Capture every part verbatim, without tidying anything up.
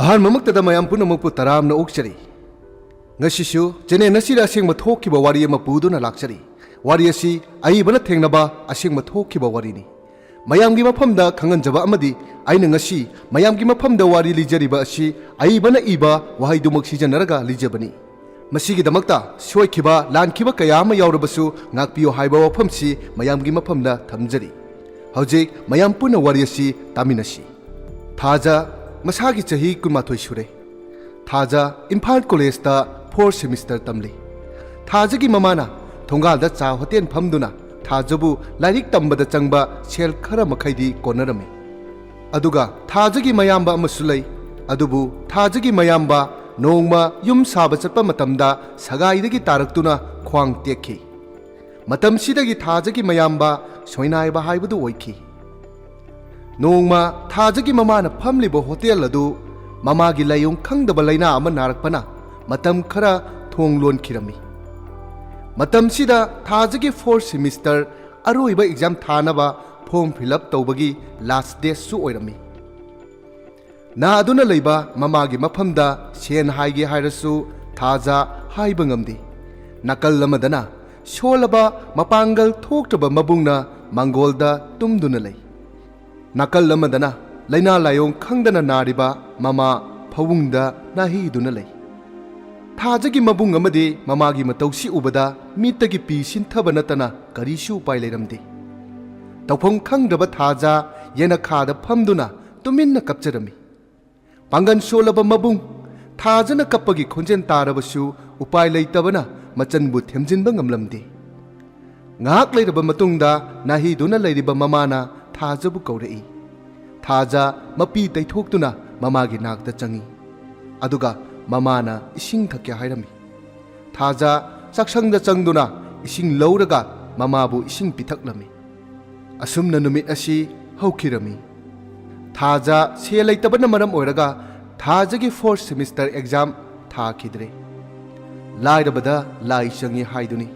ꯑꯍꯥꯟꯕꯃꯛꯇꯗ ꯃꯌꯥꯝ ꯄꯨꯝꯅꯃꯛꯄꯨ ꯇꯔꯥꯝꯅ ꯑꯣꯛꯆꯔꯤ꯫ ꯉꯁꯤꯁꯨ ꯆꯦꯅꯦꯜ ꯑꯁꯤꯗ ꯑꯁꯦꯡꯕ ꯊꯣꯛꯈꯤꯕ ꯋꯥꯔꯤ ꯑꯃ ꯄꯨꯗꯨꯅ ꯂꯥꯛꯆꯔꯤ꯫ ꯋꯥꯔꯤ ꯑꯁꯤ ꯑꯏꯕꯅ ꯊꯦꯡꯅꯕ ꯑꯁꯦꯡꯕ ꯊꯣꯛꯈꯤꯕ ꯋꯥꯔꯤꯅꯤ꯫ ꯃꯌꯥꯝꯒꯤ ꯃꯐꯝꯗ ꯈꯪꯍꯟꯖꯕ ꯑꯃꯗꯤ, ꯑꯩꯅ ꯉꯁꯤ ꯃꯌꯥꯝꯒꯤ ꯃꯐꯝꯗ ꯋꯥꯔꯤ ꯂꯤꯖꯔꯤꯕ ꯑꯁꯤ ꯑꯏꯕꯅ ꯏꯕ ꯋꯥꯍꯩꯗꯨꯃꯛ ꯁꯤꯖꯤꯟꯅꯔꯒ ꯂꯤꯖꯕꯅꯤ꯫ ꯃꯁꯤꯒꯤꯗꯃꯛꯇ ꯁꯣꯏꯈꯤꯕ ꯂꯥꯟꯈꯤꯕ ꯀꯌꯥ ꯑꯃ ꯌꯥꯎꯔꯕꯁꯨ ꯉꯥꯛꯄꯤꯌꯨ ꯍꯥꯏꯕ ꯋꯥꯐꯝꯁꯤ ꯃꯌꯥꯝꯒꯤ ꯃꯐꯝꯗ ꯊꯝꯖꯔꯤ꯫ ꯍꯧꯖꯤꯛ ꯃꯌꯥꯝ ꯄꯨꯟꯅ ꯋꯥꯔꯤ ꯑꯁꯤ ꯇꯥꯃꯤꯟꯅꯁꯤ꯫ ꯊꯥꯖ ꯃꯁꯥꯒꯤ ꯆꯍꯤ ꯀꯨꯟꯃꯥꯊꯣꯏ ꯁꯨꯔꯦ꯫ ꯊꯥꯖ ꯏꯝꯐꯥꯜ ꯀꯣꯂꯦꯖꯇ ꯐꯣꯔ ꯁꯦꯃꯤꯁꯇꯔ ꯇꯝꯂꯤ꯫ ꯊꯥꯖꯒꯤ ꯃꯃꯥꯅ ꯊꯣꯡꯒꯥꯜꯗ ꯆꯥ ꯍꯣꯇꯦꯜ ꯐꯝꯗꯨꯅ ꯊꯥꯖꯕꯨ ꯂꯥꯏꯔꯤꯛ ꯇꯝꯕꯗ ꯆꯪꯕ ꯁꯦꯜ ꯈꯔ ꯃꯈꯩꯗꯤ ꯀꯣꯟꯅꯔꯝꯃꯤ꯫ ꯑꯗꯨꯒ ꯊꯥꯖꯒꯤ ꯃꯌꯥꯝꯕ ꯑꯃꯁꯨ ꯂꯩ꯫ ꯑꯗꯨꯕꯨ ꯊꯥꯖꯒꯤ ꯃꯌꯥꯝꯕ ꯅꯣꯡꯃ ꯌꯨꯝ ꯁꯥꯕ ꯆꯠꯄ ꯃꯇꯝꯗ ꯁꯒꯥꯏꯗꯒꯤ ꯇꯥꯔꯛꯇꯨꯅ ꯈ꯭ꯋꯥꯡ ꯇꯦꯛꯈꯤ꯫ ꯃꯇꯝꯁꯤꯗꯒꯤ ꯊꯥꯖꯒꯤ ꯃꯌꯥꯝꯕ ꯁꯣꯏꯅꯥꯏꯕ ꯍꯥꯏꯕꯗꯨ ꯑꯣꯏꯈꯤ꯫ ꯅꯣꯡꯃ ꯊꯥꯖꯒꯤ ꯃꯃꯥꯅ ꯐꯝꯂꯤꯕ ꯍꯣꯇꯦꯜ ꯑꯗꯨ ꯃꯃꯥꯒꯤ ꯂꯥꯏꯑꯣꯡ ꯈꯪꯗꯕ ꯂꯥꯏꯅꯥ ꯑꯃ ꯅꯥꯔꯛꯄꯅ ꯃꯇꯝ ꯈꯔ ꯊꯣꯡ ꯂꯣꯟꯈꯤꯔꯝꯃꯤ꯫ ꯃꯇꯝꯁꯤꯗ ꯊꯥꯖꯒꯤ ꯐꯣꯔ ꯁꯦꯃꯤꯁꯇꯔ ꯑꯔꯣꯏꯕ ꯑꯦꯛꯖꯥꯝ ꯊꯥꯅꯕ ꯐꯣꯔꯝ ꯐꯤꯜ ꯑꯞ ꯇꯧꯕꯒꯤ ꯂꯥꯁ ꯗꯦꯠꯁꯨ ꯑꯣꯏꯔꯝꯃꯤ꯫ ꯅꯥꯗꯨꯅ ꯂꯩꯕ ꯃꯃꯥꯒꯤ ꯃꯐꯝꯗ ꯁꯦꯟ ꯍꯥꯏꯒꯦ ꯍꯥꯏꯔꯁꯨ ꯊꯥꯖ ꯍꯥꯏꯕ ꯉꯝꯗꯦ꯫ ꯅꯥꯀꯜ ꯑꯃꯗꯅ ꯁꯣꯜꯂꯕ ꯃꯄꯥꯡꯒꯜ ꯊꯣꯛꯇ꯭ꯔꯕ ꯃꯕꯨꯡꯅ ꯃꯥꯡꯒꯣꯜꯗ ꯇꯨꯝꯗꯨꯅ ꯂꯩ꯫ ꯅꯥꯀꯜ ꯑꯃꯗꯅ ꯂꯥꯏꯅꯥ ꯂꯥꯏꯑꯣꯡ ꯈꯪꯗꯅ ꯅꯥꯔꯤꯕ ꯃꯃꯥ ꯐꯃꯨꯡꯗ ꯅꯥꯍꯤꯗꯨꯅ ꯂꯩ꯫ ꯊꯥꯖꯒꯤ ꯃꯕꯨꯡ ꯑꯃꯗꯤ ꯃꯃꯥꯒꯤ ꯃꯇꯧꯁꯤ ꯎꯕꯗ ꯃꯤꯠꯇꯒꯤ ꯄꯤ ꯁꯤꯟꯊꯕ ꯅꯠꯇꯅ ꯀꯔꯤꯁꯨ ꯎꯄꯥꯏ ꯂꯩꯔꯝꯗꯦ꯫ ꯇꯧꯐꯝ ꯈꯪꯗ꯭ꯔꯕ ꯊꯥꯖ ꯌꯦꯅꯈꯥꯗ ꯐꯝꯗꯨꯅ ꯇꯨꯃꯤꯟꯅ ꯀꯞꯆꯔꯝꯃꯤ꯫ ꯄꯥꯡꯒꯜ ꯁꯣꯜꯂꯕ ꯃꯕꯨꯡ ꯊꯥꯖꯅ ꯀꯞꯄꯒꯤ ꯈꯣꯟꯖꯦꯜ ꯇꯥꯔꯕꯁꯨ ꯎꯄꯥꯏ ꯂꯩꯇꯕꯅ ꯃꯆꯟꯕꯨ ꯊꯦꯝꯖꯤꯟꯕ ꯉꯝꯂꯝꯗꯦ꯫ ꯉꯥꯏꯍꯥꯛ ꯂꯩꯔꯕ ꯃꯇꯨꯡꯗ ꯅꯥꯍꯤꯗꯨꯅ ꯂꯩꯔꯤꯕ ꯃꯃꯥꯅ ꯊꯥꯖꯕꯨ ꯀꯧꯔꯛꯏ꯫ ꯊꯥꯖ ꯃꯄꯤ ꯇꯩꯊꯣꯛꯇꯨꯅ ꯃꯃꯥꯒꯤ ꯅꯥꯛꯇ ꯆꯪꯏ꯫ ꯑꯗꯨꯒ ꯃꯃꯥꯅ ꯏꯁꯤꯡ ꯊꯛꯀꯦ ꯍꯥꯏꯔꯝꯃꯤ꯫ ꯊꯥꯖ ꯆꯥꯛꯁꯪꯗ ꯆꯪꯗꯨꯅ ꯏꯁꯤꯡ ꯂꯧꯔꯒ ꯃꯃꯥꯕꯨ ꯏꯁꯤꯡ ꯄꯤꯊꯛꯂꯝꯃꯤ꯫ ꯑꯁꯨꯝꯅ ꯅꯨꯃꯤꯠ ꯑꯁꯤ ꯍꯧꯈꯤꯔꯝꯃꯤ꯫ ꯊꯥꯖ ꯁꯦꯜ ꯂꯩꯇꯕꯅ ꯃꯔꯝ ꯑꯣꯏꯔꯒ ꯊꯥꯖꯒꯤ ꯐꯣꯔ ꯁꯦꯃꯤꯁꯇꯔ ꯑꯦꯛꯖꯥꯝ ꯊꯥꯈꯤꯗ꯭ꯔꯦ꯫ ꯂꯥꯏꯔꯕꯗ ꯂꯥꯏ ꯆꯪꯉꯤ ꯍꯥꯏꯗꯨꯅꯤ꯫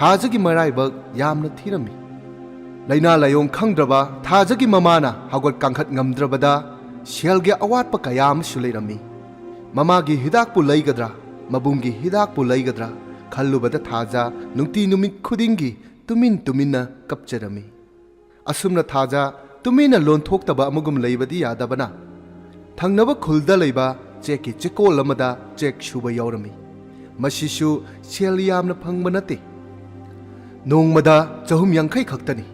ꯊꯥꯖꯒꯤ ꯃꯔꯥꯏꯕꯛ ꯌꯥꯝꯅ ꯊꯤꯔꯝꯃꯤ꯫ ꯂꯥꯏꯅꯥ ꯂꯥꯏꯑꯣꯡ ꯈꯪꯗ꯭ꯔꯕ ꯊꯥꯖꯒꯤ ꯃꯃꯥꯅ ꯍꯧꯒꯠ ꯀꯥꯡꯈꯠ ꯉꯝꯗ꯭ꯔꯕꯗ ꯁꯦꯜꯒꯤ ꯑꯋꯥꯠꯄ ꯀꯌꯥ ꯑꯃꯁꯨ ꯂꯩꯔꯝꯃꯤ꯫ ꯃꯃꯥꯒꯤ ꯍꯤꯗꯥꯛꯄꯨ ꯂꯩꯒꯗ꯭ꯔꯥ, ꯃꯕꯨꯡꯒꯤ ꯍꯤꯗꯥꯛꯄꯨ ꯂꯩꯒꯗ꯭ꯔꯥ ꯈꯜꯂꯨꯕꯗ ꯊꯥꯖ ꯅꯨꯡꯇꯤ ꯅꯨꯃꯤꯠ ꯈꯨꯗꯤꯡꯒꯤ ꯇꯨꯃꯤꯟ ꯇꯨꯃꯤꯟꯅ ꯀꯞꯆꯔꯝꯃꯤ꯫ ꯑꯁꯨꯝꯅ ꯊꯥꯖ ꯇꯨꯃꯤꯟꯅ ꯂꯣꯟꯊꯣꯛꯇꯕ ꯑꯃꯒꯨꯝ ꯂꯩꯕꯗꯤ ꯌꯥꯗꯕꯅ, ꯊꯪꯅꯕ ꯈꯨꯜꯗ ꯂꯩꯕ ꯆꯦꯛꯀꯤ ꯆꯦꯛꯀꯣꯜ ꯑꯃꯗ ꯆꯦꯛ ꯁꯨꯕ ꯌꯥꯎꯔꯝꯃꯤ꯫ ꯃꯁꯤꯁꯨ ꯁꯦꯜ ꯌꯥꯝꯅ ꯐꯪꯕ ꯅꯠꯇꯦ, ꯅꯣꯡꯃꯗ ꯆꯍꯨꯝ ꯌꯥꯡꯈꯩ ꯈꯛꯇꯅꯤ꯫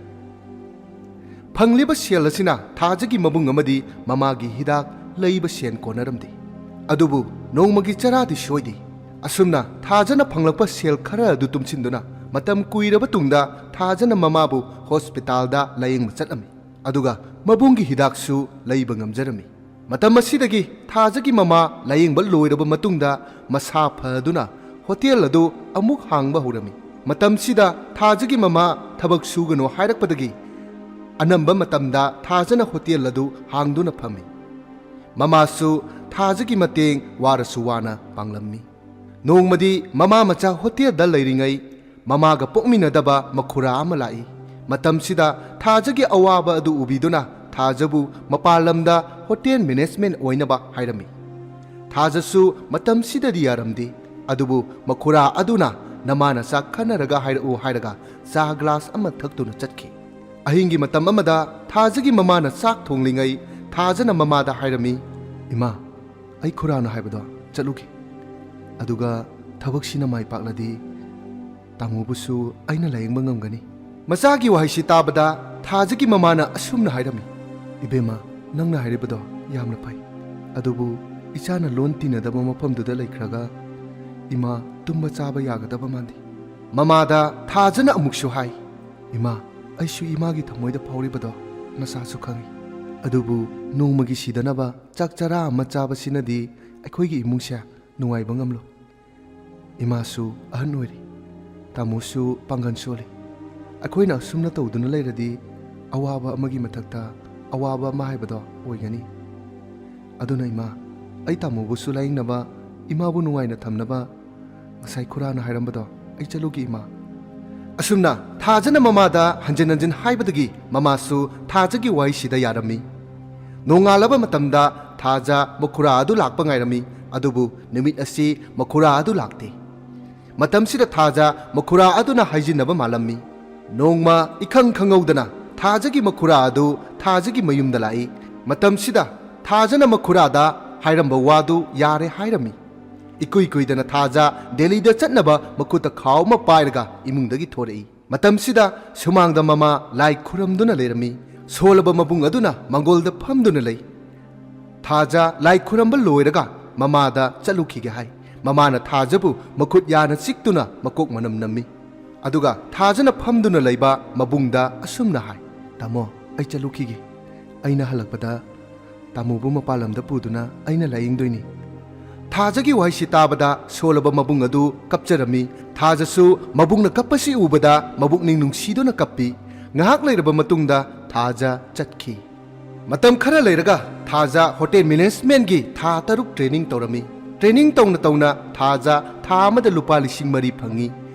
ꯐꯪꯂꯤꯕ ꯁꯦꯜ ꯑꯁꯤꯅ ꯊꯥꯖꯒꯤ ꯃꯕꯨꯡ ꯑꯃꯗꯤ ꯃꯃꯥꯒꯤ ꯍꯤꯗꯥꯛ ꯂꯩꯕ ꯁꯦꯟ ꯀꯣꯟꯅꯔꯝꯗꯦ꯫ ꯑꯗꯨꯕꯨ ꯅꯣꯡꯃꯒꯤ ꯆꯔꯥꯗꯤ ꯁꯣꯏꯗꯦ꯫ ꯑꯁꯨꯝꯅ ꯊꯥꯖꯅ ꯐꯪꯂꯛꯄ ꯁꯦꯜ ꯈꯔ ꯑꯗꯨ ꯇꯨꯡꯁꯤꯟꯗꯨꯅ ꯃꯇꯝ ꯀꯨꯏꯔꯕ ꯇꯨꯡꯗ ꯊꯥꯖꯅ ꯃꯃꯥꯕꯨ ꯍꯣꯁꯄꯤꯇꯥꯜꯗ ꯂꯥꯌꯦꯡꯕ ꯆꯠꯂꯝꯃꯤ꯫ ꯑꯗꯨꯒ ꯃꯕꯨꯡꯒꯤ ꯍꯤꯗꯥꯛꯁꯨ ꯂꯩꯕ ꯉꯝꯖꯔꯝꯃꯤ꯫ ꯃꯇꯝ ꯑꯁꯤꯗꯒꯤ ꯊꯥꯖꯒꯤ ꯃꯃꯥ ꯂꯥꯌꯦꯡꯕ ꯂꯣꯏꯔꯕ ꯃꯇꯨꯡꯗ ꯃꯁꯥ ꯐꯗꯨꯅ ꯍꯣꯇꯦꯜ ꯑꯗꯨ ꯑꯃꯨꯛ ꯍꯥꯡꯕ ꯍꯧꯔꯝꯃꯤ꯫ ꯃꯇꯝꯁꯤꯗ ꯊꯥꯖꯒꯤ ꯃꯃꯥ ꯊꯕꯛ ꯁꯨꯒꯅꯨ ꯍꯥꯏꯔꯛꯄꯗꯒꯤ ꯑꯅꯝꯕ ꯃꯇꯝꯗ ꯊꯥꯖꯅ ꯍꯣꯇꯦꯜ ꯑꯗꯨ ꯍꯥꯡꯗꯨꯅ ꯐꯝꯃꯤ꯫ ꯃꯃꯥꯁꯨ ꯊꯥꯖꯒꯤ ꯃꯇꯦꯡ ꯋꯥꯔꯁꯨ ꯋꯥꯅ ꯄꯥꯡꯂꯝꯃꯤ꯫ ꯅꯣꯡꯃꯗꯤ ꯃꯃꯥ ꯃꯆꯥ ꯍꯣꯇꯦꯜꯗ ꯂꯩꯔꯤꯉꯩ ꯃꯃꯥꯒ ꯄꯣꯛꯃꯤꯟꯅꯗꯕ ꯃꯈꯨꯔꯥ ꯑꯃ ꯂꯥꯛꯏ꯫ ꯃꯇꯝꯁꯤꯗ ꯊꯥꯖꯒꯤ ꯑꯋꯥꯕ ꯑꯗꯨ ꯎꯕꯤꯗꯨꯅ ꯊꯥꯖꯕꯨ ꯃꯄꯥꯟ ꯂꯝꯗ ꯍꯣꯇꯦꯜ ꯃꯦꯅꯦꯖꯃꯦꯟ ꯑꯣꯏꯅꯕ ꯍꯥꯏꯔꯝꯃꯤ꯫ ꯊꯥꯖꯁꯨ ꯃꯇꯝꯁꯤꯗꯗꯤ ꯌꯥꯔꯝꯗꯦ꯫ ꯑꯗꯨꯕꯨ ꯃꯈꯨꯔꯥ ꯑꯗꯨꯅ ꯅꯃꯥꯅ ꯆꯥꯛ ꯈꯟꯅꯔꯒ ꯍꯥꯏꯔꯛꯎ ꯍꯥꯏꯔꯒ ꯆꯥ ꯒ꯭ꯂꯥꯁ ꯑꯃ ꯊꯛꯇꯨꯅ ꯆꯠꯈꯤ꯫ ꯑꯍꯤꯡꯒꯤ ꯃꯇꯝ ꯑꯃꯗ ꯊꯥꯖꯒꯤ ꯃꯃꯥꯅ ꯆꯥꯛ ꯊꯣꯡꯂꯤꯉꯩ ꯊꯥꯖꯅ ꯃꯃꯥꯗ ꯍꯥꯏꯔꯝꯃꯤ, "ꯏꯃꯥ, ꯑꯩ ꯈꯨꯔꯥꯅ ꯍꯥꯏꯕꯗꯣ ꯆꯠꯂꯨꯒꯦ꯫ ꯑꯗꯨꯒ ꯊꯕꯛꯁꯤꯅ ꯃꯥꯏ ꯄꯥꯛꯂꯗꯤ ꯇꯥꯃꯣꯕꯨꯁꯨ ꯑꯩꯅ ꯂꯥꯌꯦꯡꯕ ꯉꯝꯒꯅꯤ꯫" ꯃꯆꯥꯒꯤ ꯋꯥꯍꯩꯁꯤ ꯇꯥꯕꯗ ꯊꯥꯖꯒꯤ ꯃꯃꯥꯅ ꯑꯁꯨꯝꯅ ꯍꯥꯏꯔꯝꯃꯤ, "ꯏꯕꯦꯝꯃ, ꯅꯪꯅ ꯍꯥꯏꯔꯤꯕꯗꯣ ꯌꯥꯝꯅ ꯐꯩ꯫ ꯑꯗꯨꯕꯨ ꯏꯆꯥꯅ ꯂꯣꯟ ꯇꯤꯟꯅꯗꯕ ꯃꯐꯝꯗꯨꯗ ꯂꯩꯈ꯭ꯔꯒ ꯏꯃꯥ ꯇꯨꯝꯕ ꯆꯥꯕ ꯌꯥꯒꯗꯕ ꯃꯥꯟꯗꯦ꯫" ꯃꯃꯥꯗ ꯊꯥꯖꯅ ꯑꯃꯨꯛꯁꯨ ꯍꯥꯏ, "ꯏꯃꯥ, ꯑꯩꯁꯨ ꯏꯃꯥꯒꯤ ꯊꯃꯣꯏꯗ ꯐꯥꯎꯔꯤꯕꯗꯣ ꯅꯁꯥꯁꯨ ꯈꯪꯏ꯫ ꯑꯗꯨꯕꯨ ꯅꯣꯡꯃꯒꯤ ꯁꯤꯗꯅꯕ ꯆꯥꯛ ꯆꯔꯥ ꯑꯃ ꯆꯥꯕꯁꯤꯅꯗꯤ ꯑꯩꯈꯣꯏꯒꯤ ꯏꯃꯨꯡꯁꯦ ꯅꯨꯡꯉꯥꯏꯕ ꯉꯝꯂꯣꯏ꯫ ꯏꯃꯥꯁꯨ ꯑꯍꯟ ꯑꯣꯏꯔꯤ, ꯇꯥꯃꯣꯁꯨ ꯄꯥꯡꯒꯜ ꯁꯣꯜꯂꯤ꯫ ꯑꯩꯈꯣꯏꯅ ꯑꯁꯨꯝꯅ ꯇꯧꯗꯨꯅ ꯂꯩꯔꯗꯤ ꯑꯋꯥꯕ ꯑꯃꯒꯤ ꯃꯊꯛꯇ ꯑꯋꯥꯕ ꯑꯃ ꯍꯥꯏꯕꯗꯣ ꯑꯣꯏꯒꯅꯤ꯫ ꯑꯗꯨꯅ ꯏꯃꯥ, ꯑꯩ ꯇꯥꯃꯣꯕꯨꯁꯨ ꯂꯥꯌꯦꯡꯅꯕ, ꯏꯃꯥꯕꯨ ꯅꯨꯡꯉꯥꯏꯅ ꯊꯝꯅꯕ ꯉꯁꯥꯏ ꯈꯨꯔꯥꯅ ꯍꯥꯏꯔꯝꯕꯗꯣ ꯑꯩ ꯆꯠꯂꯨꯒꯦ ꯏꯃꯥ꯫" ꯑꯁꯨꯝꯅ ꯊꯥꯖꯅ ꯃꯃꯥꯗ ꯍꯟꯖꯤꯟ ꯍꯟꯖꯤꯟ ꯍꯥꯏꯕꯗꯒꯤ ꯃꯃꯥꯁꯨ ꯊꯥꯖꯒꯤ ꯋꯥꯍꯩꯁꯤꯗ ꯌꯥꯔꯝꯃꯤ꯫ ꯅꯣꯡꯉꯥꯜꯂꯕ ꯃꯇꯝꯗ ꯊꯥꯖ ꯃꯈꯨꯔꯥ ꯑꯗꯨ ꯂꯥꯛꯄ ꯉꯥꯏꯔꯝꯃꯤ, ꯑꯗꯨꯕꯨ ꯅꯨꯃꯤꯠ ꯑꯁꯤ ꯃꯈꯨꯔꯥ ꯑꯗꯨ ꯂꯥꯛꯇꯦ꯫ ꯃꯇꯝꯁꯤꯗ ꯊꯥꯖ ꯃꯈꯨꯔꯥ ꯑꯗꯨꯅ ꯍꯥꯏꯖꯤꯟꯅꯕ ꯃꯥꯜꯂꯝꯃꯤ꯫ ꯅꯣꯡꯃ ꯏꯈꯪ ꯈꯪꯍꯧꯗꯅ ꯊꯥꯖꯒꯤ ꯃꯈꯨꯔꯥ ꯑꯗꯨ ꯊꯥꯖꯒꯤ ꯃꯌꯨꯝꯗ ꯂꯥꯛꯏ꯫ ꯃꯇꯝꯁꯤꯗ ꯊꯥꯖꯅ ꯃꯈꯨꯔꯥꯗ ꯍꯥꯏꯔꯝꯕ ꯋꯥꯗꯨ ꯌꯥꯔꯦ ꯍꯥꯏꯔꯝꯃꯤ꯫ ꯏꯀꯨꯏ ꯀꯨꯏꯗꯅ ꯊꯥꯖ ꯗꯦꯜꯂꯤꯗ ꯆꯠꯅꯕ ꯃꯈꯨꯠꯇ ꯈꯥꯎ ꯑꯃ ꯄꯥꯏꯔꯒ ꯏꯃꯨꯡꯗꯒꯤ ꯊꯣꯔꯛꯏ꯫ ꯃꯇꯝꯁꯤꯗ ꯁꯨꯃꯥꯡꯗ ꯃꯃꯥ ꯂꯥꯏ ꯈꯨꯔꯝꯗꯨꯅ ꯂꯩꯔꯝꯃꯤ꯫ ꯁꯣꯜꯂꯕ ꯃꯕꯨꯡ ꯑꯗꯨꯅ ꯃꯪꯒꯣꯜꯗ ꯐꯝꯗꯨꯅ ꯂꯩ꯫ ꯊꯥꯖ ꯂꯥꯏ ꯈꯨꯔꯝꯕ ꯂꯣꯏꯔꯒ ꯃꯃꯥꯗ ꯆꯠꯂꯨꯈꯤꯒꯦ ꯍꯥꯏ꯫ ꯃꯃꯥꯅ ꯊꯥꯖꯕꯨ ꯃꯈꯨꯠ ꯌꯥꯅ ꯆꯤꯛꯇꯨꯅ ꯃꯀꯣꯛ ꯃꯅꯝ ꯅꯝꯃꯤ꯫ ꯑꯗꯨꯒ ꯊꯥꯖꯅ ꯐꯝꯗꯨꯅ ꯂꯩꯕ ꯃꯕꯨꯡꯗ ꯑꯁꯨꯝꯅ ꯍꯥꯏ, "ꯇꯥꯃꯣ, ꯑꯩ ꯆꯠꯂꯨꯈꯤꯒꯦ꯫ ꯑꯩꯅ ꯍꯜꯂꯛꯄꯗ ꯇꯥꯃꯣꯕꯨ ꯃꯄꯥꯟ ꯂꯝꯗ ꯄꯨꯗꯨꯅ ꯑꯩꯅ ꯂꯥꯌꯦꯡꯗꯣꯏꯅꯤ꯫" ꯊꯥꯖꯒꯤ ꯋꯥꯍꯩꯁꯤ ꯇꯥꯕꯗ ꯁꯣꯜꯂꯕ ꯃꯕꯨꯡ ꯑꯗꯨ ꯀꯞꯆꯔꯝꯃꯤ꯫ ꯊꯥꯖꯁꯨ ꯃꯕꯨꯡꯅ ꯀꯞꯄꯁꯤ ꯎꯕꯗ ꯃꯕꯨꯛꯅꯤꯡ ꯅꯨꯡꯁꯤꯗꯨꯅ ꯀꯞꯄꯤ꯫ ꯉꯥꯏꯍꯥꯛ ꯂꯩꯔꯕ ꯃꯇꯨꯡꯗ ꯊꯥꯖ ꯆꯠꯈꯤ꯫ ꯃꯇꯝ ꯈꯔ ꯂꯩꯔꯒ ꯊꯥꯖ ꯍꯣꯇꯦꯜ ꯃꯦꯅꯦꯖꯃꯦꯟꯒꯤ ꯊꯥ ꯇꯔꯨꯛ ꯇ꯭ꯔꯦꯅꯤꯡ ꯇꯧꯔꯝꯃꯤ꯫ ꯇ꯭ꯔꯦꯅꯤꯡ ꯇꯧꯅ ꯇꯧꯅ ꯊꯥꯖ ꯊꯥ ꯑꯃꯗ ꯂꯨꯄꯥ ꯂꯤꯁꯤꯡ ꯃꯔꯤ ꯐꯪꯉꯤ꯫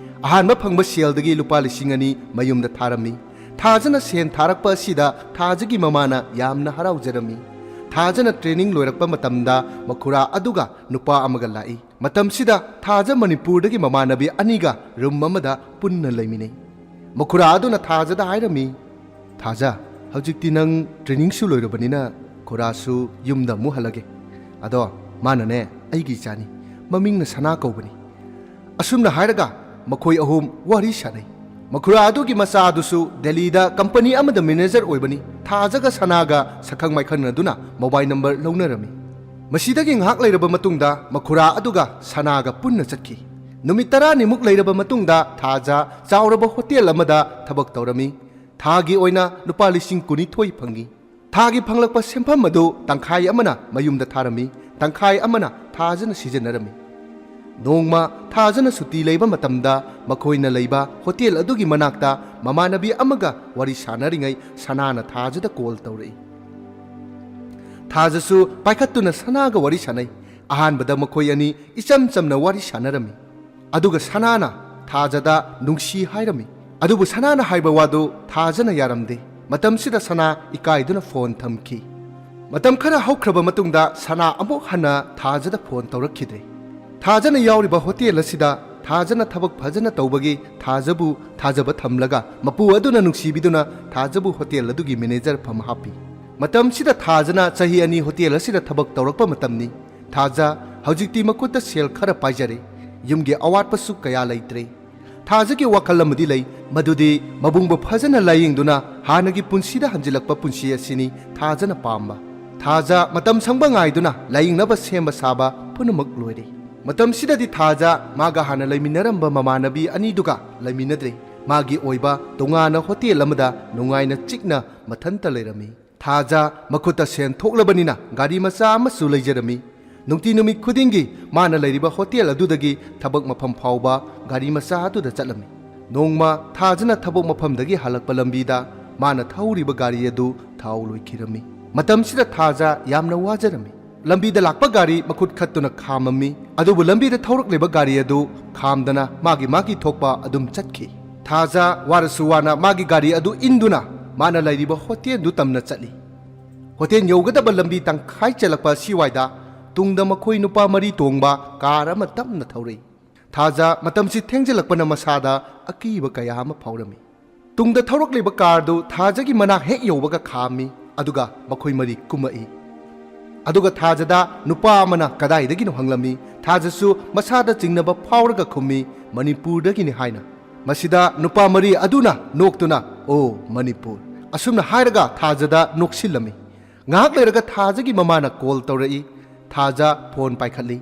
ꯑꯍꯥꯟꯕ ꯐꯪꯕ ꯁꯦꯜꯗꯒꯤ ꯂꯨꯄꯥ ꯂꯤꯁꯤꯡ ꯑꯅꯤ ꯃꯌꯨꯝꯗ ꯊꯥꯔꯝꯃꯤ꯫ ꯊꯥꯖꯅ ꯁꯦꯟ ꯊꯥꯔꯛꯄ ꯑꯁꯤꯗ ꯊꯥꯖꯒꯤ ꯃꯃꯥꯅ ꯌꯥꯝꯅ ꯍꯔꯥꯎꯖꯔꯝꯃꯤ꯫ ꯊꯥꯖꯅ ꯇ꯭ꯔꯦꯅꯤꯡ ꯂꯣꯏꯔꯛꯄ ꯃꯇꯝꯗ ꯃꯈꯨꯔꯥ ꯑꯗꯨꯒ ꯅꯨꯄꯥ ꯑꯃꯒ ꯂꯥꯛꯏ꯫ ꯃꯇꯝꯁꯤꯗ ꯊꯥꯖ ꯃꯅꯤꯄꯨꯔꯗꯒꯤ ꯃꯃꯥꯟꯅꯕꯤ ꯑꯅꯤꯒ ꯔꯨꯝ ꯑꯃꯗ ꯄꯨꯟꯅ ꯂꯩꯃꯤꯟꯅꯩ꯫ ꯃꯈꯨꯔꯥ ꯑꯗꯨꯅ ꯊꯥꯖꯗ ꯍꯥꯏꯔꯝꯃꯤ, "ꯊꯥꯖ, ꯍꯧꯖꯤꯛꯇꯤ ꯅꯪ ꯇ꯭ꯔꯦꯅꯤꯡꯁꯨ ꯂꯣꯏꯔꯕꯅꯤꯅ ꯈꯨꯔꯥꯁꯨ ꯌꯨꯝꯗ ꯑꯃꯨꯛ ꯍꯜꯂꯒꯦ꯫ ꯑꯗꯣ ꯃꯥꯅꯅꯦ ꯑꯩꯒꯤ ꯏꯆꯥꯅꯤ, ꯃꯃꯤꯡꯅ ꯁꯅꯥ ꯀꯧꯕꯅꯤ꯫" ꯑꯁꯨꯝꯅ ꯍꯥꯏꯔꯒ ꯃꯈꯣꯏ ꯑꯍꯨꯝ ꯋꯥꯔꯤ ꯁꯥꯅꯩ꯫ ꯃꯈꯨꯔꯥ ꯑꯗꯨꯒꯤ ꯃꯆꯥ ꯑꯗꯨꯁꯨ ꯗꯦꯜꯂꯤꯗ ꯀꯝꯄꯅꯤ ꯑꯃꯗ ꯃꯦꯅꯦꯖꯔ ꯑꯣꯏꯕꯅꯤ꯫ ꯊꯥꯖꯒ ꯁꯅꯥꯒ ꯁꯛꯈꯪ ꯃꯥꯏꯈꯪꯅꯗꯨꯅ ꯃꯣꯕꯥꯏꯜ ꯅꯝꯕꯔ ꯂꯧꯅꯔꯝꯃꯤ꯫ ꯃꯁꯤꯗꯒꯤ ꯉꯥꯏꯍꯥꯛ ꯂꯩꯔꯕ ꯃꯇꯨꯡꯗ ꯃꯈꯨꯔꯥ ꯑꯗꯨꯒ ꯁꯅꯥꯒ ꯄꯨꯟꯅ ꯆꯠꯈꯤ꯫ ꯅꯨꯃꯤꯠ ꯇꯔꯥꯅꯤꯃꯨꯛ ꯂꯩꯔꯕ ꯃꯇꯨꯡꯗ ꯊꯥꯖ ꯆꯥꯎꯔꯕ ꯍꯣꯇꯦꯜ ꯑꯃꯗ ꯊꯕꯛ ꯇꯧꯔꯝꯃꯤ꯫ ꯊꯥꯒꯤ ꯑꯣꯏꯅ ꯂꯨꯄꯥ ꯂꯤꯁꯤꯡ ꯀꯨꯟꯅꯤꯊꯣꯏ ꯐꯪꯉꯤ꯫ ꯊꯥꯒꯤ ꯐꯪꯂꯛꯄ ꯁꯦꯟꯐꯝ ꯑꯗꯨ ꯇꯪꯈꯥꯏ ꯑꯃꯅ ꯃꯌꯨꯝꯗ ꯊꯥꯔꯝꯃꯤ, ꯇꯪꯈꯥꯏ ꯑꯃꯅ ꯊꯥꯖꯅ ꯁꯤꯖꯤꯟꯅꯔꯝꯃꯤ꯫ ꯅꯣꯡꯃ ꯊꯥꯖꯅ ꯁꯨꯇꯤ ꯂꯩꯕ ꯃꯇꯝꯗ ꯃꯈꯣꯏꯅ ꯂꯩꯕ ꯍꯣꯇꯦꯜ ꯑꯗꯨꯒꯤ ꯃꯅꯥꯛꯇ ꯃꯃꯥꯟꯅꯕꯤ ꯑꯃꯒ ꯋꯥꯔꯤ ꯁꯥꯟꯅꯔꯤꯉꯩ ꯁꯅꯥꯅ ꯊꯥꯖꯗ ꯀꯣꯜ ꯇꯧꯔꯛꯏ꯫ ꯊꯥꯖꯁꯨ ꯄꯥꯏꯈꯠꯇꯨꯅ ꯁꯅꯥꯒ ꯋꯥꯔꯤ ꯁꯥꯟꯅꯩ꯫ ꯑꯍꯥꯟꯕꯗ ꯃꯈꯣꯏ ꯑꯅꯤ ꯏꯆꯝ ꯆꯝꯅ ꯋꯥꯔꯤ ꯁꯥꯟꯅꯔꯝꯃꯤ꯫ ꯑꯗꯨꯒ ꯁꯅꯥꯅ ꯊꯥꯖꯗ ꯅꯨꯡꯁꯤ ꯍꯥꯏꯔꯝꯃꯤ꯫ ꯑꯗꯨꯕꯨ ꯁꯅꯥꯅ ꯍꯥꯏꯕ ꯋꯥꯗꯨ ꯊꯥꯖꯅ ꯌꯥꯔꯝꯗꯦ꯫ ꯃꯇꯝꯁꯤꯗ ꯁꯅꯥ ꯏꯀꯥꯏꯗꯨꯅ ꯐꯣꯟ ꯊꯝꯈꯤ꯫ ꯃꯇꯝ ꯈꯔ ꯍꯧꯈ꯭ꯔꯕ ꯃꯇꯨꯡꯗ ꯁꯅꯥ ꯑꯃꯨꯛ ꯍꯟꯅ ꯊꯥꯖꯗ ꯐꯣꯟ ꯇꯧꯔꯛꯈꯤꯗ꯭ꯔꯦ꯫ ꯊꯥꯖꯅ ꯌꯥꯎꯔꯤꯕ ꯍꯣꯇꯦꯜ ꯑꯁꯤꯗ ꯊꯥꯖꯅ ꯊꯕꯛ ꯐꯖꯅ ꯇꯧꯕꯒꯤ ꯊꯥꯖꯕꯨ ꯊꯥꯖꯕ ꯊꯝꯂꯒ ꯃꯄꯨ ꯑꯗꯨꯅ ꯅꯨꯡꯁꯤꯕꯤꯗꯨꯅ ꯊꯥꯖꯕꯨ ꯍꯣꯇꯦꯜ ꯑꯗꯨꯒꯤ ꯃꯦꯅꯦꯖꯔ ꯐꯝ ꯍꯥꯞꯄꯤ꯫ ꯃꯇꯝꯁꯤꯗ ꯊꯥꯖꯅ ꯆꯍꯤ ꯑꯅꯤ ꯍꯣꯇꯦꯜ ꯑꯁꯤꯗ ꯊꯕꯛ ꯇꯧꯔꯛꯄ ꯃꯇꯝꯅꯤ꯫ ꯊꯥꯖ ꯍꯧꯖꯤꯛꯇꯤ ꯃꯈꯨꯠꯇ ꯁꯦꯜ ꯈꯔ ꯄꯥꯏꯖꯔꯦ꯫ ꯌꯨꯝꯒꯤ ꯑꯋꯥꯠꯄꯁꯨ ꯀꯌꯥ ꯂꯩꯇ꯭ꯔꯦ꯫ ꯊꯥꯖꯒꯤ ꯋꯥꯈꯜ ꯑꯃꯗꯤ ꯂꯩ, ꯃꯗꯨꯗꯤ ꯃꯕꯨꯡꯕꯨ ꯐꯖꯅ ꯂꯥꯌꯦꯡꯗꯨꯅ ꯍꯥꯟꯅꯒꯤ ꯄꯨꯟꯁꯤꯗ ꯍꯟꯖꯤꯜꯂꯛꯄ ꯄꯨꯟꯁꯤ ꯑꯁꯤꯅꯤ ꯊꯥꯖꯅ ꯄꯥꯝꯕ꯫ ꯊꯥꯖ ꯃꯇꯝ ꯁꯪꯕ ꯉꯥꯏꯗꯨꯅ ꯂꯥꯌꯦꯡꯅꯕ ꯁꯦꯝꯕ ꯁꯥꯕ ꯄꯨꯝꯅꯃꯛ ꯂꯣꯏꯔꯦ꯫ ꯃꯇꯝꯁꯤꯗꯗꯤ ꯊꯥꯖ ꯃꯥꯒ ꯍꯥꯟꯅ ꯂꯩꯃꯤꯟꯅꯔꯝꯕ ꯃꯃꯥꯟꯅꯕꯤ ꯑꯅꯤꯗꯨꯒ ꯂꯩꯃꯤꯟꯅꯗ꯭ꯔꯦ꯫ ꯃꯥꯒꯤ ꯑꯣꯏꯕ ꯇꯣꯉꯥꯟꯅ ꯍꯣꯇꯦꯜ ꯑꯃꯗ ꯅꯨꯡꯉꯥꯏꯅ ꯆꯤꯛꯅ ꯃꯊꯟꯇ ꯂꯩꯔꯝꯃꯤ꯫ ꯊꯥꯖ ꯃꯈꯨꯠꯇ ꯁꯦꯟ ꯊꯣꯛꯂꯕꯅꯤꯅ ꯒꯥꯔꯤ ꯃꯆꯥ ꯑꯃꯁꯨ ꯂꯩꯖꯔꯝꯃꯤ꯫ ꯅꯨꯡꯇꯤ ꯅꯨꯃꯤꯠ ꯈꯨꯗꯤꯡꯒꯤ ꯃꯥꯅ ꯂꯩꯔꯤꯕ ꯍꯣꯇꯦꯜ ꯑꯗꯨꯗꯒꯤ ꯊꯕꯛ ꯃꯐꯝ ꯐꯥꯎꯕ ꯒꯥꯔꯤ ꯃꯆꯥ ꯑꯗꯨꯗ ꯆꯠꯂꯝꯃꯤ꯫ ꯅꯣꯡꯃ ꯊꯥꯖꯅ ꯊꯕꯛ ꯃꯐꯝꯗꯒꯤ ꯍꯜꯂꯛꯄ ꯂꯝꯕꯤꯗ ꯃꯥꯅ ꯊꯧꯔꯤꯕ ꯒꯥꯔꯤ ꯑꯗꯨ ꯊꯥꯎ ꯂꯣꯏꯈꯤꯔꯝꯃꯤ꯫ ꯃꯇꯝꯁꯤꯗ ꯊꯥꯖ ꯌꯥꯝꯅ ꯋꯥꯖꯔꯝꯃꯤ꯫ ꯂꯝꯕꯤꯗ ꯂꯥꯛꯄ ꯒꯥꯔꯤ ꯃꯈꯨꯠ ꯈꯠꯇꯨꯅ ꯈꯥꯝꯃꯝꯃꯤ꯫ ꯑꯗꯨꯕꯨ ꯂꯝꯕꯤꯗ ꯊꯧꯔꯛꯂꯤꯕ ꯒꯥꯔꯤ ꯑꯗꯨ ꯈꯥꯝꯗꯅ ꯃꯥꯒꯤ ꯃꯥꯒꯤ ꯊꯣꯛꯄ ꯑꯗꯨꯝ ꯆꯠꯈꯤ꯫ ꯊꯥꯖ ꯋꯥꯔꯁꯨ ꯋꯥꯅ ꯃꯥꯒꯤ ꯒꯥꯔꯤ ꯑꯗꯨ ꯏꯟꯗꯨꯅ ꯃꯥꯅ ꯂꯩꯔꯤꯕ ꯍꯣꯇꯦꯜꯗꯨ ꯇꯝꯅ ꯆꯠꯂꯤ꯫ ꯍꯣꯇꯦꯜ ꯌꯧꯒꯗꯕ ꯂꯝꯕꯤ ꯇꯪꯈꯥꯏ ꯆꯠꯂꯛꯄ ꯑꯁꯤꯋꯥꯏꯗ ꯇꯨꯡꯗ ꯃꯈꯣꯏ ꯅꯨꯄꯥ ꯃꯔꯤ ꯇꯣꯡꯕ ꯀꯥꯔ ꯑꯃ ꯇꯞꯅ ꯊꯧꯔꯛꯏ꯫ ꯊꯥꯖ ꯃꯇꯝꯁꯤ ꯊꯦꯡꯖꯤꯜꯂꯛꯄꯅ ꯃꯁꯥꯗ ꯑꯀꯤꯕ ꯀꯌꯥ ꯑꯃ ꯐꯥꯎꯔꯝꯃꯤ꯫ ꯇꯨꯡꯗ ꯊꯧꯔꯛꯂꯤꯕ ꯀꯥꯔꯗꯨ ꯊꯥꯖꯒꯤ ꯃꯅꯥꯛ ꯍꯦꯛ ꯌꯧꯕꯒ ꯈꯥꯝꯃꯤ, ꯑꯗꯨꯒ ꯃꯈꯣꯏ ꯃꯔꯤ ꯀꯨꯝꯃꯛꯏ꯫ ꯑꯗꯨꯒ ꯊꯥꯖꯗ ꯅꯨꯄꯥ ꯑꯃꯅ ꯀꯗꯥꯏꯗꯒꯤꯅꯣ ꯍꯪꯂꯝꯃꯤ꯫ ꯊꯥꯖꯁꯨ ꯃꯁꯥꯗ ꯆꯤꯡꯅꯕ ꯐꯥꯎꯔꯒ ꯈꯨꯝꯃꯤ, "ꯃꯅꯤꯄꯨꯔꯗꯒꯤꯅꯤ" ꯍꯥꯏꯅ꯫ ꯃꯁꯤꯗ ꯅꯨꯄꯥ ꯃꯔꯤ ꯑꯗꯨꯅ ꯅꯣꯛꯇꯨꯅ, "ꯑꯣ, ꯃꯅꯤꯄꯨꯔ" ꯑꯁꯨꯝꯅ ꯍꯥꯏꯔꯒ ꯊꯥꯖꯗ ꯅꯣꯛꯁꯤꯜꯂꯝꯃꯤ꯫ ꯉꯥꯏꯍꯥꯛ ꯂꯩꯔꯒ ꯊꯥꯖꯒꯤ ꯃꯃꯥꯅ ꯀꯣꯜ ꯇꯧꯔꯛꯏ꯫ ꯊꯥꯖ ꯐꯣꯟ ꯄꯥꯏꯈꯠꯂꯤ꯫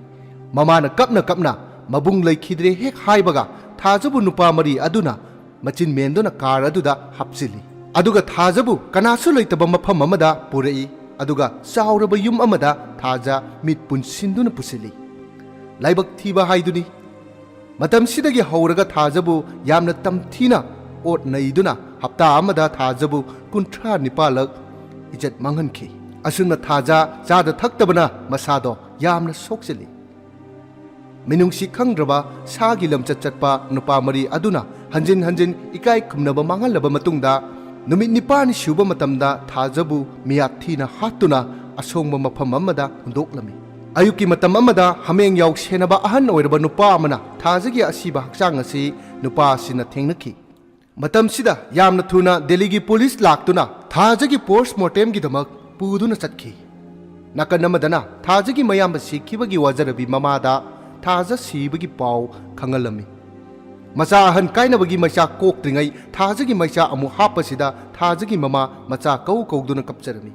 ꯃꯃꯥꯅ ꯀꯞꯅ ꯀꯞꯅ, "ꯃꯕꯨꯡ ꯂꯩꯈꯤꯗ꯭ꯔꯦ" ꯍꯦꯛ ꯍꯥꯏꯕꯒ ꯊꯥꯖꯕꯨ ꯅꯨꯄꯥ ꯃꯔꯤ ꯑꯗꯨꯅ ꯃꯆꯤꯟ ꯃꯦꯟꯗꯨꯅ ꯀꯥꯔ ꯑꯗꯨꯗ ꯍꯥꯞꯆꯤꯜꯂꯤ꯫ ꯑꯗꯨꯒ ꯊꯥꯖꯕꯨ ꯀꯅꯥꯁꯨ ꯂꯩꯇꯕ ꯃꯐꯝ ꯑꯃꯗ ꯄꯨꯔꯛꯏ꯫ ꯑꯗꯨꯒ ꯆꯥꯎꯔꯕ ꯌꯨꯝ ꯑꯃꯗ ꯊꯥꯖ ꯃꯤꯠ ꯄꯨꯟꯁꯤꯟꯗꯨꯅ ꯄꯨꯁꯤꯜꯂꯤ꯫ ꯂꯥꯏꯕꯛ ꯊꯤꯕ ꯍꯥꯏꯗꯨꯅꯤ꯫ ꯃꯇꯝꯁꯤꯗꯒꯤ ꯍꯧꯔꯒ ꯊꯥꯖꯕꯨ ꯌꯥꯝꯅ ꯇꯝꯊꯤꯅ ꯑꯣꯠ ꯅꯩꯗꯨꯅ ꯍꯞꯇꯥ ꯑꯃꯗ ꯊꯥꯖꯕꯨ ꯀꯨꯟꯊ꯭ꯔꯥ ꯅꯤꯄꯥꯜꯂꯛ ꯏꯖꯠ ꯃꯥꯡꯍꯟꯈꯤ꯫ ꯑꯁꯨꯝꯅ ꯊꯥꯖ ꯆꯥꯗ ꯊꯛꯇꯕꯅ ꯃꯁꯥꯗꯣ ꯌꯥꯝꯅ ꯁꯣꯛꯆꯤꯜꯂꯤ꯫ ꯃꯤꯅꯨꯡꯁꯤ ꯈꯪꯗ꯭ꯔꯕ ꯁꯥꯒꯤ ꯂꯝꯆꯠ ꯆꯠꯄ ꯅꯨꯄꯥ ꯃꯔꯤ ꯑꯗꯨꯅ ꯍꯟꯖꯤꯟ ꯍꯟꯖꯤꯟ ꯏꯀꯥꯏ ꯈꯨꯝꯅꯕ ꯃꯥꯡꯍꯜꯂꯕ ꯃꯇꯨꯡꯗ ꯅꯨꯃꯤꯠ ꯅꯤꯄꯥꯟ ꯁꯨꯕ ꯃꯇꯝꯗ ꯊꯥꯖꯕꯨ ꯃꯤꯌꯥꯠ ꯊꯤꯅ ꯍꯥꯠꯇꯨꯅ ꯑꯁꯣꯡꯕ ꯃꯐꯝ ꯑꯃꯗ ꯍꯨꯟꯗꯣꯛꯂꯝꯃꯤ꯫ ꯑꯌꯨꯛꯀꯤ ꯃꯇꯝ ꯑꯃꯗ ꯍꯥꯃꯦꯡ ꯌꯥꯎ ꯁꯦꯟꯅꯕ ꯑꯍꯟ ꯑꯣꯏꯔꯕ ꯅꯨꯄꯥ ꯑꯃꯅ ꯊꯥꯖꯒꯤ ꯑꯁꯤꯕ ꯍꯛꯆꯥꯡ ꯑꯁꯤ ꯅꯨꯄꯥ ꯑꯁꯤꯅ ꯊꯦꯡꯅꯈꯤ꯫ ꯃꯇꯝꯁꯤꯗ ꯌꯥꯝꯅ ꯊꯨꯅ ꯗꯦꯜꯂꯤꯒꯤ ꯄꯨꯂꯤꯁ ꯂꯥꯛꯇꯨꯅ ꯊꯥꯖꯒꯤ ꯄꯣꯁꯃꯣꯔꯇꯦꯝꯒꯤꯗꯃꯛ ꯄꯨꯗꯨꯅ ꯆꯠꯈꯤ꯫ ꯅꯥꯀꯟ ꯑꯃꯗꯅ ꯊꯥꯖꯒꯤ ꯃꯌꯥꯝꯕ ꯁꯤꯈꯤꯕꯒꯤ ꯋꯥꯖꯔꯕꯤ ꯃꯃꯥꯗ ꯊꯥꯖ ꯁꯤꯕꯒꯤ ꯄꯥꯎ ꯈꯪꯍꯜꯂꯝꯃꯤ꯫ ꯃꯆꯥ ꯑꯍꯟ ꯀꯥꯏꯅꯕꯒꯤ ꯃꯩꯆꯥꯛ ꯀꯣꯛꯇ꯭ꯔꯤꯉꯩ ꯊꯥꯖꯒꯤ ꯃꯩꯆꯥ ꯑꯃꯨꯛ ꯍꯥꯞꯄꯁꯤꯗ ꯊꯥꯖꯒꯤ ꯃꯃꯥ ꯃꯆꯥ ꯀꯧ ꯀꯧꯗꯨꯅ ꯀꯞꯆꯔꯝꯃꯤ꯫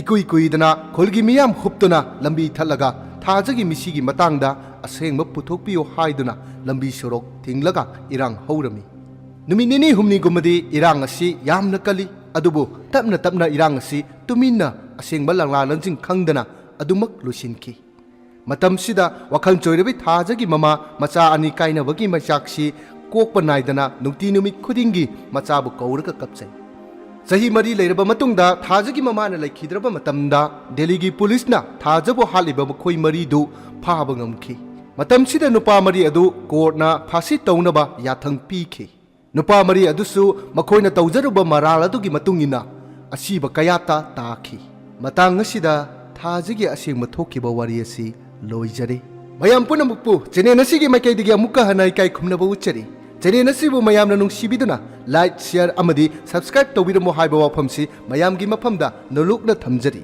ꯏꯀꯨꯏ ꯀꯨꯏꯗꯅ ꯈꯨꯜꯒꯤ ꯃꯤꯌꯥꯝ ꯍꯨꯞꯇꯨꯅ ꯂꯝꯕꯤ ꯊꯠꯂꯒ ꯊꯥꯖꯒꯤ ꯃꯤꯁꯤꯒꯤ ꯃꯇꯥꯡꯗ ꯑꯁꯦꯡꯕ ꯄꯨꯊꯣꯛꯄꯤꯌꯨ ꯍꯥꯏꯗꯨꯅ ꯂꯝꯕꯤ ꯁꯣꯔꯣꯛ ꯊꯤꯡꯂꯒ ꯏꯔꯥꯡ ꯍꯧꯔꯝꯃꯤ꯫ ꯅꯨꯃꯤꯠ ꯅꯤꯅꯤ ꯍꯨꯝꯅꯤꯒꯨꯝꯕꯗꯤ ꯏꯔꯥꯡ ꯑꯁꯤ ꯌꯥꯝꯅ ꯀꯜꯂꯤ, ꯑꯗꯨꯕꯨ ꯇꯞꯅ ꯇꯞꯅ ꯏꯔꯥꯡ ꯑꯁꯤ ꯇꯨꯃꯤꯟꯅ ꯑꯁꯦꯡꯕ ꯂꯥꯡꯂꯥ ꯂꯟꯖꯤꯡ ꯈꯪꯗꯅ ꯑꯗꯨꯃꯛ ꯂꯣꯏꯁꯤꯟꯈꯤ꯫ ꯃꯇꯝꯁꯤꯗ ꯋꯥꯈꯜ ꯆꯣꯏꯔꯕꯤ ꯊꯥꯖꯒꯤ ꯃꯃꯥ ꯃꯆꯥ ꯑꯅꯤ ꯀꯥꯏꯅꯕꯒꯤ ꯃꯩꯆꯥꯛꯁꯤ ꯀꯣꯛꯄ ꯅꯥꯏꯗꯅ ꯅꯨꯡꯇꯤ ꯅꯨꯃꯤꯠ ꯈꯨꯗꯤꯡꯒꯤ ꯃꯆꯥꯕꯨ ꯀꯧꯔꯒ ꯀꯞꯆꯩ꯫ ꯆꯍꯤ ꯃꯔꯤ ꯂꯩꯔꯕ ꯃꯇꯨꯡꯗ ꯊꯥꯖꯒꯤ ꯃꯃꯥꯅ ꯂꯩꯈꯤꯗ꯭ꯔꯕ ꯃꯇꯝꯗ ꯗꯦꯜꯂꯤꯒꯤ ꯄꯨꯂꯤꯁꯅ ꯊꯥꯖꯕꯨ ꯍꯥꯠꯂꯤꯕ ꯃꯈꯣꯏ ꯃꯔꯤꯗꯨ ꯐꯥꯕ ꯉꯝꯈꯤ꯫ ꯃꯇꯝꯁꯤꯗ ꯅꯨꯄꯥ ꯃꯔꯤ ꯑꯗꯨ ꯀꯣꯔꯠꯅ ꯐꯥꯁꯤ ꯇꯧꯅꯕ ꯌꯥꯊꯪ ꯄꯤꯈꯤ꯫ ꯅꯨꯄꯥ ꯃꯔꯤ ꯑꯗꯨꯁꯨ ꯃꯈꯣꯏꯅ ꯇꯧꯖꯔꯨꯕ ꯃꯔꯥꯜ ꯑꯗꯨꯒꯤ ꯃꯇꯨꯡ ꯏꯟꯅ ꯑꯁꯤꯕ ꯀꯌꯥꯠꯇ ꯇꯥꯈꯤ꯫ ꯃꯇꯥꯡ ꯑꯁꯤꯗ ꯊꯥꯖꯒꯤ ꯑꯁꯦꯡꯕ ꯊꯣꯛꯈꯤꯕ ꯋꯥꯔꯤ ꯑꯁꯤ ꯂꯣꯏꯖꯔꯦ꯫ ꯃꯌꯥꯝ ꯄꯨꯝꯅꯃꯛꯄꯨ ꯆꯦꯅꯦꯜ ꯑꯁꯤꯒꯤ ꯃꯥꯏꯀꯩꯗꯒꯤ ꯑꯃꯨꯛꯀ ꯍꯟꯅ ꯏꯀꯥꯏ ꯈꯨꯝꯅꯕ ꯎꯠꯆꯔꯤ꯫ ꯆꯦꯅꯦꯜ ꯑꯁꯤꯕꯨ ꯃꯌꯥꯝꯅ ꯅꯨꯡꯁꯤꯕꯤꯗꯨꯅ ꯂꯥꯏꯛ, ꯁꯤꯌꯔ ꯑꯃꯗꯤ ꯁꯕꯁꯀ꯭ꯔꯥꯏꯕ ꯇꯧꯕꯤꯔꯝꯃꯨ ꯍꯥꯏꯕ ꯋꯥꯐꯝꯁꯤ ꯃꯌꯥꯝꯒꯤ ꯃꯐꯝꯗ ꯅꯣꯂꯨꯛꯅ ꯊꯝꯖꯔꯤ꯫